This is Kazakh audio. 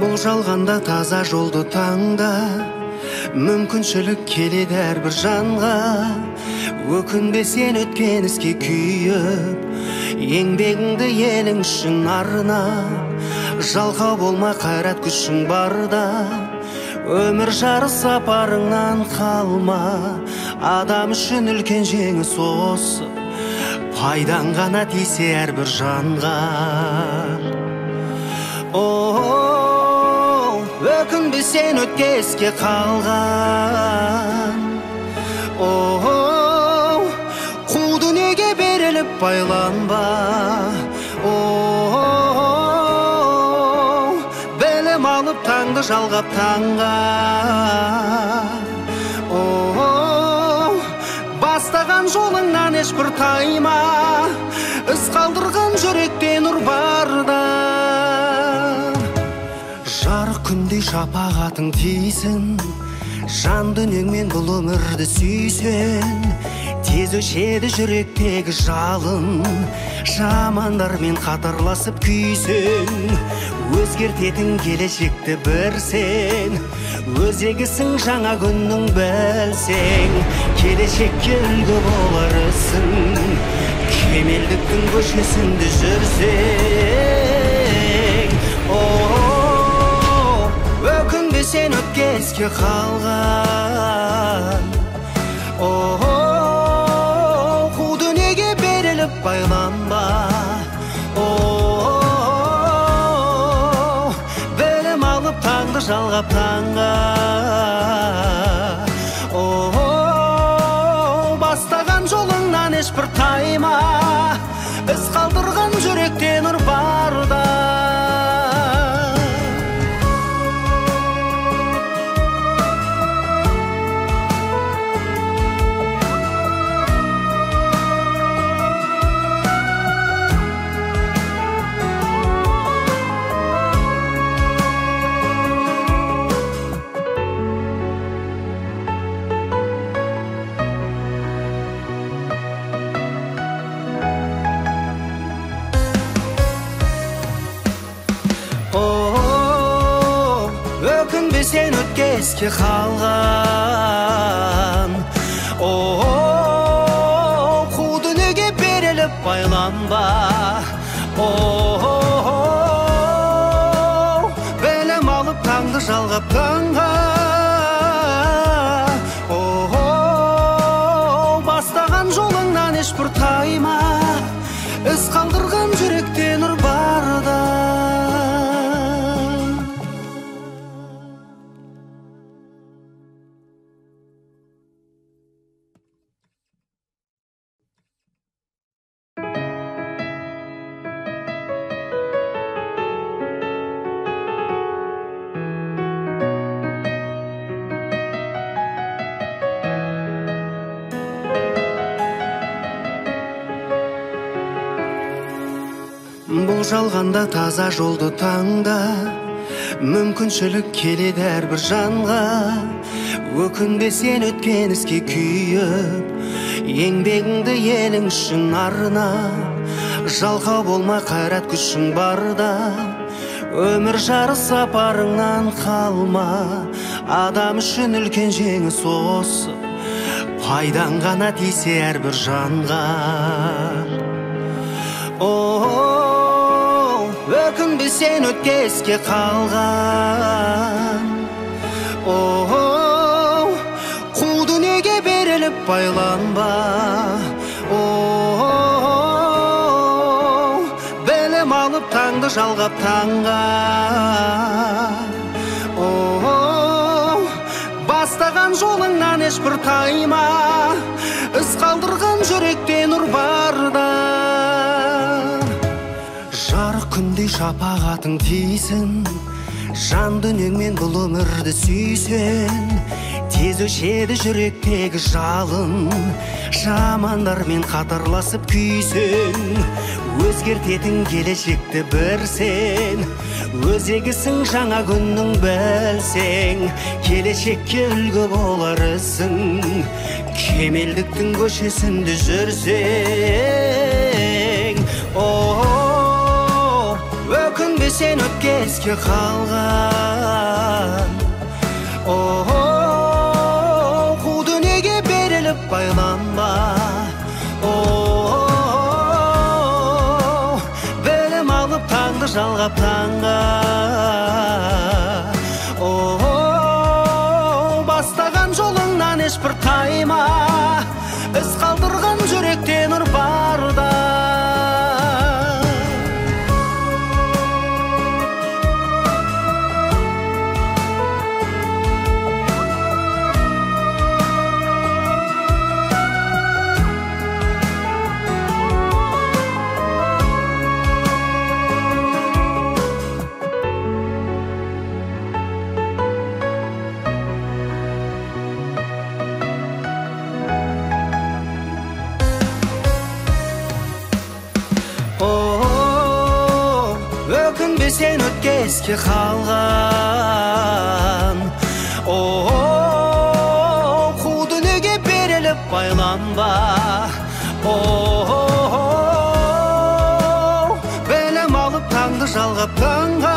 Бұл жалғанда таза жолды таңда, мүмкіншілік келеді әрбір жанға. Өкінбе сен өткен іске күйіп, еңбегіңді елің үшін арна. Жалқау болма, қайрат күшің барда, өмір жарыс сапарыңнан қалма. Адам үшін үлкен жеңіс осы, пайдаң ғана тисе әрбір жанға. О, өкінбе сен өткен іске қалған. О, қу дүниеге беріліп байланба. О, білім алып таңды жалғап таңға. О, бастаған жолыңнан ешбір тайма, із қалдырған жүректе нұр барда. Жарық күндей шапағатың тисін, жан дүниеңмен бұл өмірді сүйсең. Тез өшеді жүректегі жалын, жамандармен қатарласып күйсең. Өзгертетін келешекті бір сен, өзегісің жаңа күннің білсең. Келешекке үлгі болар ісің, кемелдіктің көшесінде жүрсең. О, өкінбе сен өткен іске қалған. О, қу дүниеге беріліп байланба. О, білім алып таңды жалғап таңға. О, бастаған жолыңнан ешбір тайма, із қалдырған жүректе нұр барда. Өкінбе сен өткен іске қалған. О, қу дүниеге беріліп байланба. О, білім алып таңды жалғап таңға. О, бастаған жолыңнан ешбір тайма, із қалдырған жүректе нұр барда. Бұл жалғанда таза жолды таңда, мүмкіншілік келеді әрбір жанға. Өкінбе сен өткен іске күйіп, еңбегіңді елің үшін арна. Жалқау болма, қайрат күшің барда, өмір жарыс сапарыңнан қалма. Адам үшін үлкен жеңіс осы, пайдаң ғана тисе әрбір жанға. О, өкінбе сен өткен іске қалған. О, қу дүниеге беріліп байланба. О, білім алып таңды жалғап таңға. О, бастаған жолыңнан ешбір тайма, із қалдырған жүректе нұр барда. Жарық күндей шапағатың тисін, жан дүниеңмен бұл өмірді сүйсең. Тез өшеді жүректегі жалын, жамандармен қатарласып күйсең. Өзгертетін келешекті бір сен, өзегісің жаңа күннің білсең. Келешекке үлгі болар ісің, кемелдіктің көшесінде жүрсең. О, өкінбе Өкінбе сен өтке еске қалған. Қу дүниеге беріліп байланба. Білім алып таңды жалғап таңға. Бастаған жолыңнан ешбір тайма, із қалдырған жүректе нұр барда. Өкінбе сен өтке еске қалған. Қу дүниеге беріліп байланба. Білім алып таңды жалғап таңға.